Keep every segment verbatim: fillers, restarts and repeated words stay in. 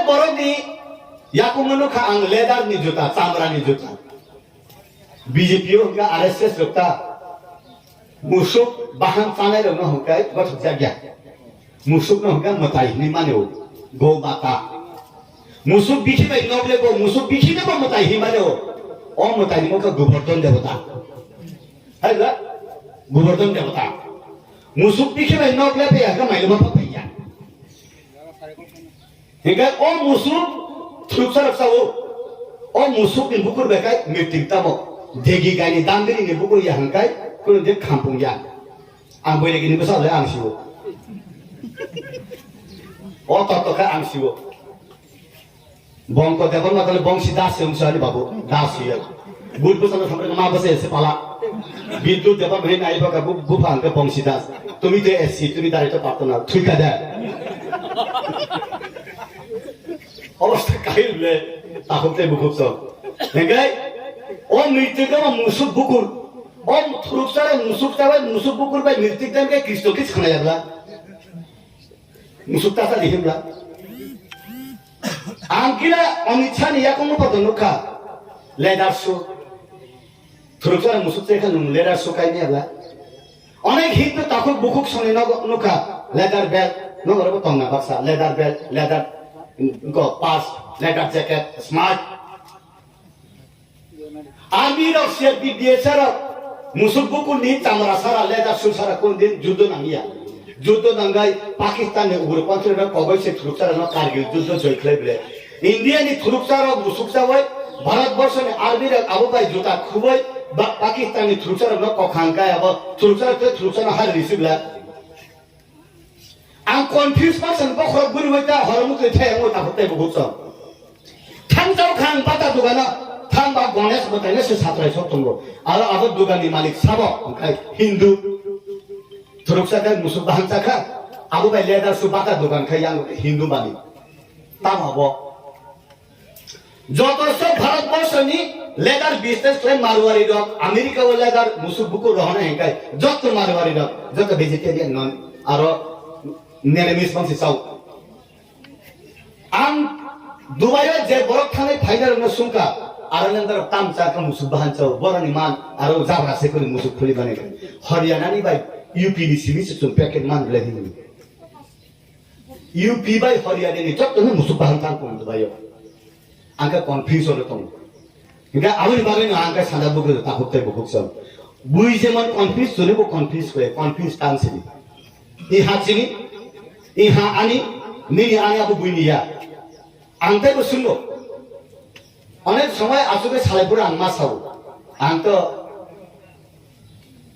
Borokni yakungno nukha ang leather ni juta, chamra ni juta. B J P o hwnkha R S S rok ta. Musuk bahan chanai rokno hwnkha gothok jakya. Musukno hwnkha mwtai hinwi mano. Go mata. Musuk bikhi bai nok lebo, musuk bikhi no bo mwtai hinwi mano. O mwtai ni mokha Gobordhon debota. Hai ba? Gobordhon debota. Musuk bikhi bai nok lepe ya ka mailuma pa paiya. Hingke o musuk thuruksa rok sao. O musuk ni bukur bekai miting tamo. Degi gaini dambiri ni bukur ya hingkai kuno de khampung ya. Ang boi legi ni bwsa le ang siwo. O to to kha ang siwo. Bongko debon matale bongsi das se ungsa ni babu das siya. Bud bwsa no samre ma bwsa se pala. Biddu debon bhai nai baka bu bu phang ke bongsi das. Tumi te S C tumi dari to partner. Thui ka da. Obostha kail le, takhuk tei bukhuk song. Hingke, o mritik no musuk bukur. O thuruksa musuk chabai musuk bukur bai mritik dem ke Kristo ke khana yabla. Musuk tasa di himla. Ang kila Amit Shah ni yakung no poto nukha. Leader su. Thuruksa musuk tei kha nung leader su kai ni yabla. Onek Hindu takhuk bukhuk songni nogo nukha, leather belt, nogoro bo tongna baksa, leather belt, leather, mm, ko, purse, leather jacket, smart. Army rok, C R P F, B S F rok, musuk bukur ni chamra sara, leather suit sara, kun din juddo nangya. Juddo nanggai Pakistan ni ugrupantri rok koboi se thuruksa rok no Kargil juddo joi khlai bile. India ni thuruksa rok musuk chabai Bharat borso ni army rok abo bai juta khuboi ba Pakistan ni thuruksa rok no kokhang kai abo thuruksa rok thuruksa no hari risi bla. Ang confuse ma sen bokhorok buri bai ta horo mukri thai ang ta hotai bo bukso. Thang jao khang bata dugana thang ba Ganesh bo taina se satrai sok tongo. Aro abo dugan ni malik sabo kai Hindu. Thuruksa kai musuk bahang chakha. Abo bai leather su bata dugan khai yang Hindu malik. Tamo bo. Joto sok Bharat borso ni leather business khlai Marwari rok, America o leather musuk bukur rohona hingkai, joto Marwari rok, joto vegetarian non, aro niramis bangsi chao. Ang Dubai o je borok thanai phaina rokno sungka, aro nang darok tam cha ka musuk bahan chao, boroni man, aro jabra se kori musuk khuli bani. Haryana ni bai U P ni simi se chung packet man bele hini. U P bai Haryana ni joto no musuk bahan tang kong Dubai o. Ang khe confuse olo tongo. Hingke aboni bagwi no ang khe sanda bukhudo takhuk tei bukhuk song. Bui jemon confuse chwli bo confuse khe confuse tang sini. I ha chini, i ha ani, nini ani abo buini ya. Ang tei bo sungo. Onek somoi asugwi salai phuru ang ma sao. Ang to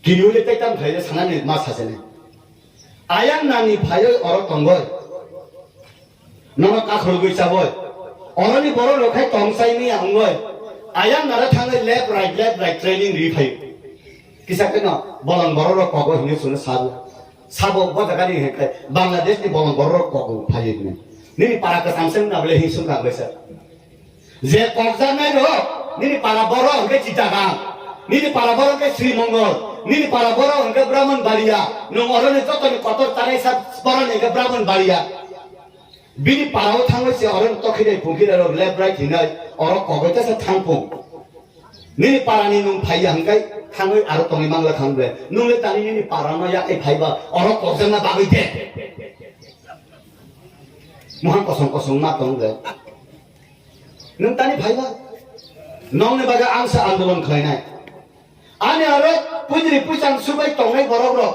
kini ule tei tam khlai sanani ma sajani. Ayang nani phaioi oro tongoi. Nono kakhulgwi chaboi. Oroni borok rok khai tong chai miya wngoi. Ayang nara thangwi left right left right training ri phaio. Kisa kheno bolong borok rok kogo hinwi chwngno sabo. Sabo bo jaga ni hinkhai Bangladesh ni bolong borok rok kogo phaio hinwi. Nini para kwcham se wngna bole hinsung kang bai sa. Je kokjaknai rok, nini para borok hwnkhe Chittagong, nini para borok hwnkhe Sri Mongol, nini para borok hwnkhe Brahmanbaria, nwng oroni jotoni kotor tanai sa boroni hwnkhe Brahmanbaria. Bini para o thangwi se oroni tokhirok phungkirok left right hinai, oro kogoi tesa thangphung. Nini para ni nwng phaiya hwnkhe thangwi aro tongwi mangla thang ble. Nwng le tani nini para no yakai phaiba, oro kokjakna bagwi de. Mohang kosong kosong ma tong ble. Nwng tani phaiba? Nongni bagwi ang se andolon khlainai. Ani aro puidri puichang subai tongnai borok rok.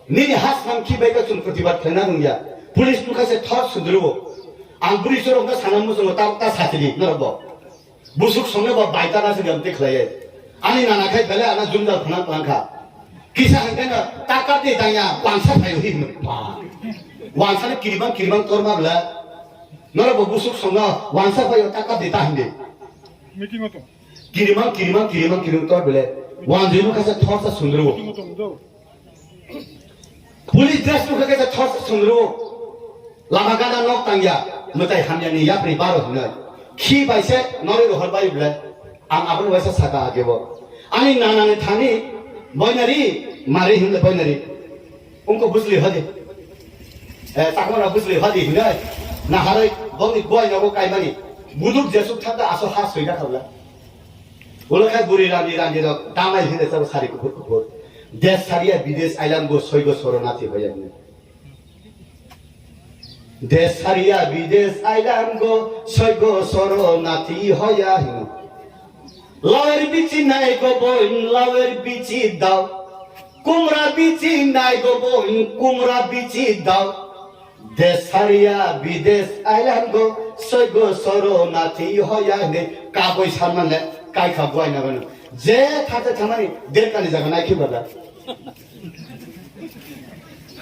Nini ha swnam khi bai ka chwng protibad khlaina rwngya. Police nukha se thor sudrubo. Ang bwrwi chorokno sana muchungo ta, ta satini norok bo. Busuk songno bo baita na se gamte khlaiye. Ani nana khai bele ana jumdal phunang phunang kha. Kisa hwnkhe no taka tei tangya wansa phaio hi hwnwi. Wansa ni kiribang kiribang torma bwla. Norok bo busuk songno wansa phaio taka tei ta hindi. Meeting o tong. Kirimang, kirimang, kirimang, kirimang tor bele. Wanjui no kasa thorsa sundru. Meeting o tong do. Police dress no kasa thorsa sundru. Lama gana nok tangya. Mwtai hamya ni yapri baro hinoi. Khi bai se noroi rohor bai bele. Ang aboni waisa saka age bo. Ani nana ni thani boinari mari hinde boinari. Ungko bujli hadi. Eh, takmana bujli hadi hinai. Naharai Bongni buai nogo kaimani buduk jesuk thangkha aso ha soida khabla. Ulo khai buri randi randi rok damai hine sabo sari kuphur kuphur. Des saria bides ailam go soigo soronathi hoya hino. Des saria bides ailam go soigo soronathi hoya hino. Lawer bichi nai go boin lawer bichi dao. Kumra bichi nai go boin kumra bichi dao. Des saria bides ailam go soigo soronathi hoya hine kaboi sanmane kai kha buai na gano. Je thate thamani derkani jaga nai khiba da.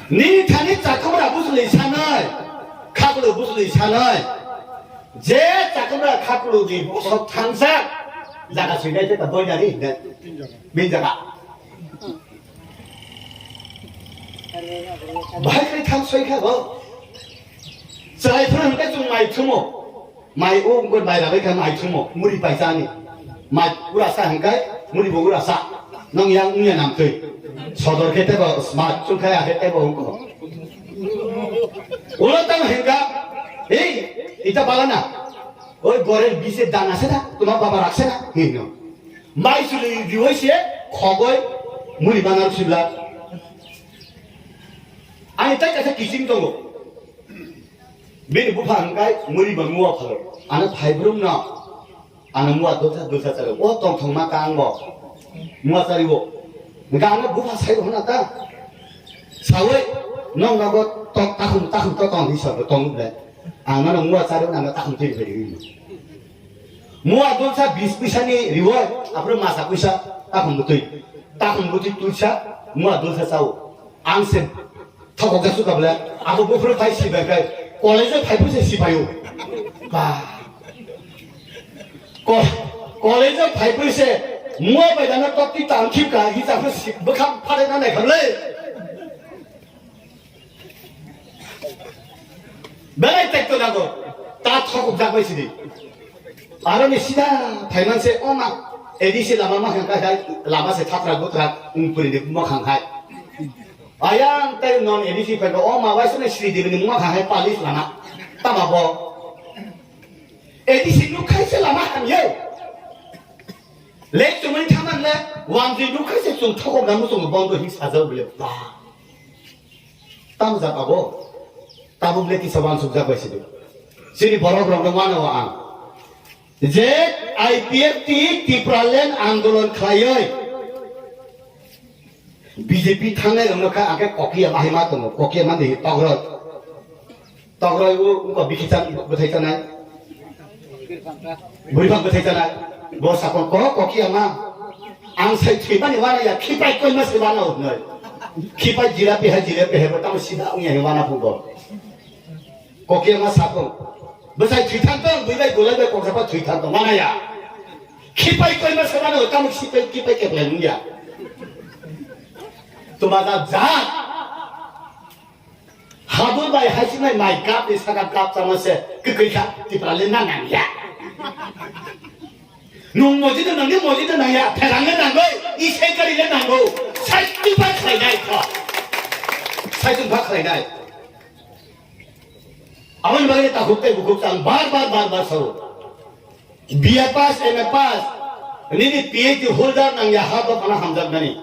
Nini thani chakhumra busli sanai, khakulu busli sanai. Je chakhumra khakulu ni bosok thangsa jaga suinai te ka boinari hine. Bin jaga. Bahai khai thang soi kha bo. Chai phran hwnkhe chwng mai thumo. Mai o wngkha mai rabai kha mai thumo. Muri paisa ani. Mai ura sa hwnkhe muri bo ura sa. Nong yang wngya nam twi. Sodor khe tebo smart chwng kha ya khe tebo wngkho. Ulo tang hwnkha. Ei, ita balana. Oi gore bise dana se da. Tuma baba rakse da. Hino. Mai suli riwai se khogoi muri banar sibla. Ani tai kaisa kiching tongo. Bini bupha hwnkhe muri ba mua phalo. Ano phaibrum no. Ano mua dulsa dulsa chalo. O tongthong ma kang bo. Mua chari bo. Hwnkhe ano bupha sai hona ta. Sawi nong nogo tok takhum takhum to tong hi sabo tong le. Ang no mua chari ano takhum twi phai ri. Mua dulsa bis puisa ni riwo. Aphuru masa puisa takhum butwi. Takhum butwi tuisa mua dulsa chao. Ang se thokok jasu kabla, abo buphuru phai sibai kai, college o phai phuru se sibai o. Ba. Ko-, college o phai phuru se, mua bai dana tok ti tang khip ka, hi ta phuru si, bwkha phare na nai khamle. Belai tekto nago, ta thokok jak bai sidi. Aro ni sida phaiman se, o ma, A D C lama ma khang kai, lama se thatra butra, ung puri ni ma khang hai. Ayang tei non A D C phai ko, o ma wai sene Sri Devi ni mungma kha hai palis lama. Tama bo. A D C nuk khai se lama ham ye. Lek chumani thaman le, wamjui nuk khai se chung thokok namu chung bondo hing sajao bile ba. Tamo jat abo. Tamo bile kisa wansuk jak bai sidu. Sini borok rok no wano ang. Je I P F T Tipraland andolon khlaioi. B J P thangnai rokno kha angkhe kokiya mahima tongo, kokiya mani tokroi. Tokroi o wngkha bikhichang bwthai chanai. Bwrwibak bwthai chanai. Bo sakon ko kokiya ma. Ang sai thwimani wana ya khipai koima se wana hwnoi. Khipai jira piha jira piha bo tamo sida wngya wana phugo. Kokiya ma sakon. Bwsai thwi thang tong, bwi bai gulai bai koksa pa thwi thang tong, mana ya. Khipai koi ma sama no, tamo khipai, khipai keplai nung ya. Tuma da ja. Habu bai haisi mai mai kap ni saka kap sama se, kekoi kha, Tipra le na nang ya. Nung moji de nang de, moji de nang ya, therang le nang goi, i sai kari le nang go, sai tu ba khai dai kho. Sai tu ba khai dai. Aboni bagwi takhuk tei bukhuk chang bar bar bar bar sao. B A pass, M A pass, nini P H D holder nang ya ha dophano hamjaknani.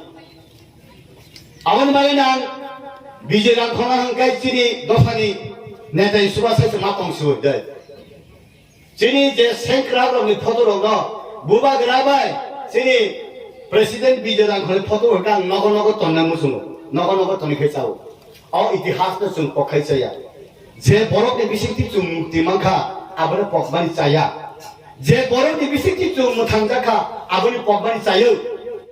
Aboni bagwi nang Bijay Rangkhona hwnkhe chini dophani netai suba sai se ma tong siwi dai. Chini je sengkrak rokni photo rokno bubagra bai chini President Bijay Rangkhoni photo rok ang nogo nogo tonna muchungo, nogo nogo toni khe chao. O itihas no chwng kok khai chaya. Je borok ni bisingtwi chwng mukti mankha, aboni pokmani chaya. Je borok ni bisingtwi chwng mwthangjakha, aboni pokmani chayo.